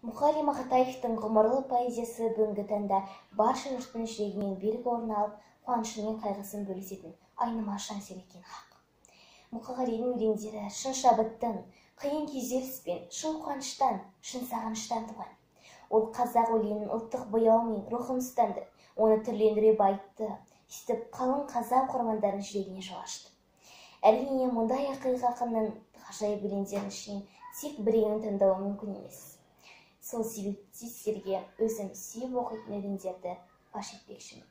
Мұқағали Мақатаевтың ғұмырлы поэзиясы бүгінгі таңда барша жұрттың жүрегінен берік орын алып, қуанышы мен қайғысын бөлісетін айнымас жан серік екені хақ. Мұқағалидың өлеңдері шын шабыттан, қиын күйзеліспен, шын қуаныштан, шын сағыныштан туған. Ол қазақ өлеңінің ұлттық бояуы мен рухын ұстанды, оны түрлендіре байытты, сөйтіп қалың қазақ оқырмандарының жүрегіне жол ашты. Әрине, мұндай ақиық ақынның ғажайып өлеңдерінің ішінен тек біреуін таңдау мүмкін емес. Сол себепті сіздерге өзім сүйіп оқитын өлеңдерді паш етпекшімін.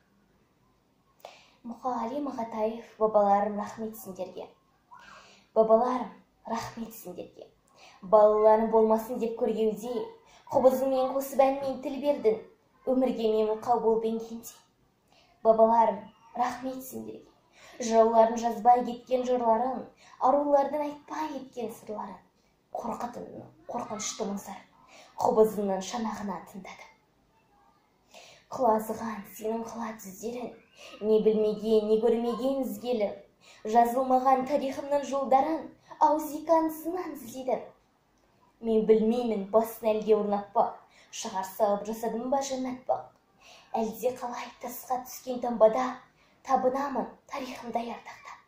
Мұқағали Мақатаев, «Бабаларым, рахмет сендерге». Бабаларым, рахмет сендерге. Балаларым болмасын деп көргеуде, қобызыңмен қосып әнмен тіл бердің, өмірге мен мылқау болып енгенде. Бабаларым, рахмет сендерге. Жыраулардың жазбай кеткен жырларын, арулардың айтпай кеткен сырларын, Қорқытының қорқынышты мұң-зарын қобызыңның шанағынан тыңдадым. Құлазыған сенің құла түздерің, не білмеген, не көрмеген ізгелі, жазылмаған тарихымның жолдарын ауызекі аңызынан іздедім. Мен білмеймін, басын әлде орнап па, шығар салып жасадым ба жәннат бақ. Әлде қалай тасқа түскен таңбада табынамын тарихымдай ардақтап.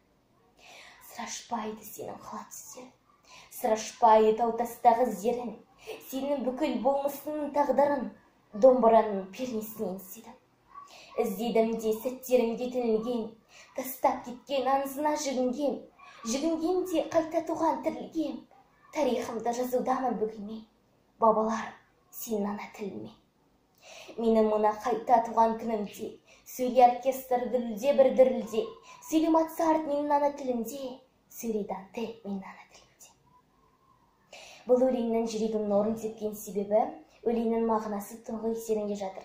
Сыр ашпайды сенің құла түздерің, сыр ашпайды тау тастағы іздерің, сенің бүкіл болмысыңның тағдырын домбыраның пернесінен іздедім. Іздедім де сәттерімде түңілген, тастап кеткен аңызына жүгінген, жүгінген де қайта туған тірілген, тарихымды жазудамын бүгін мен, бабаларым, сенің ана тіліңмен. Менің мына қайта туған күнімде, сөйле оркестр дүрілде бір дүрілде, сөйле Моцарт менің ана тілімде, сөйле Данте менің ана тілімде. Бұл өлеңнің жүрегімнің орын тепкен себебі, өлеңнің мағынасы тұңғиық тереңде жатыр.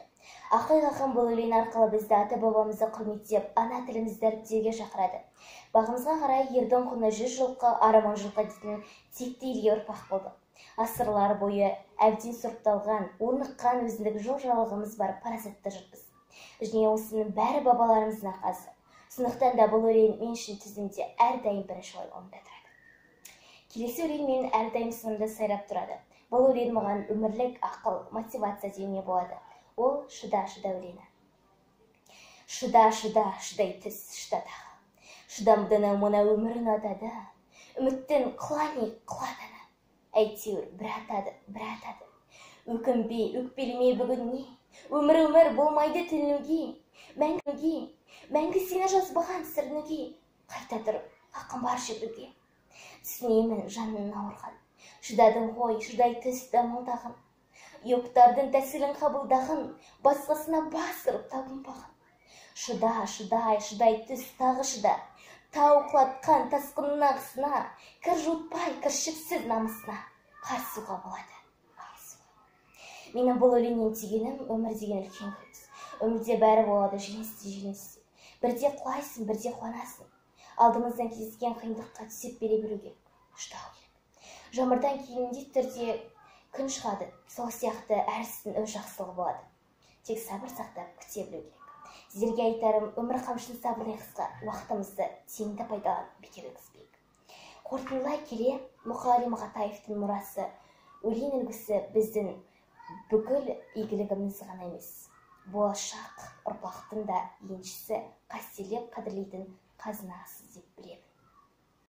Ақиық ақын бұл өлең арқылы бізді ата-бабамызды құрметтеп, ана тілімізді дәріптеуге шақырады. Бағымызға қарай ердің құны 100 жылқы, ары 1000 жылқы дейтін текті елге ұрпақ болдық. Ғасырлар бойы әбден сұрыпталған, орныққан өзіндік жол жалғымыз бар парасатты жұртпыз. Және осының бәрі бабаларымыздың арқасы. Сондықтан да бұл өлең мен үшін тізімде әрдайым бірінші орында тұрады. Келесі өлең менің әрдайым сынымда сайрап тұрады. Бұл өлең маған өмірлік ақыл, мотивация деуіне болады. Ол «Шыда, шыда» өлеңі. Шыда, шыда, шыдай түс, шыда тағы. Шыдамдыны мына өмір ұнатады. Үміттен құла не құлатады. Әйтеуір бір атады, бір атады. Өкінбе, өкпелеме бүгінне. Өмір өмір болмайды түңілуге. Мәңгіге, мәңгі сені жазбаған сүрінуге. Қайта тұрып, хақым бар жүруге. Түсінемін жаның ауырған. Шыдадың ғой, шыдай түс дамылдағын. Йоктардың тәсілін қабылдағын, басқасына бас ұрып табынбағын. Шыда, шыдай, шыдай түс, тағы шыда. Тау құлатқан тасқынның ағысына, кір жуытпай, кіршіксіз намысына қарысуға болады. Менің бұл өлеңнен түйгенім: өмір деген үлкен күрес. Өмірде бәрі болады, жеңіс те, жеңіліс те. Бірде құлайсың, бірде қуанасың. Алдымыздан кездескен қиындыққа төсеп бере беру керек, шыдау керек. Жаңбырдан кейін міндетті түрде күн шығады. Сол сияқты әр істің өз жақсылығы болады. Тек сабыр сақтап күте білу керек. Сіздерге айтарым: өмір қамшының сабырдай қысқа, уақытымызды тиімді пайдаланып, бекер өткізбейік. Қорытындылай келе, Мұқағали Мақатаевтың мұрасы, өлең үлгісі біздің бүкіл игілігіміз ғана емес, болашақ ұрпақтың да еншісі, қастерлеп қадірлейтін қазынасы деп білемін.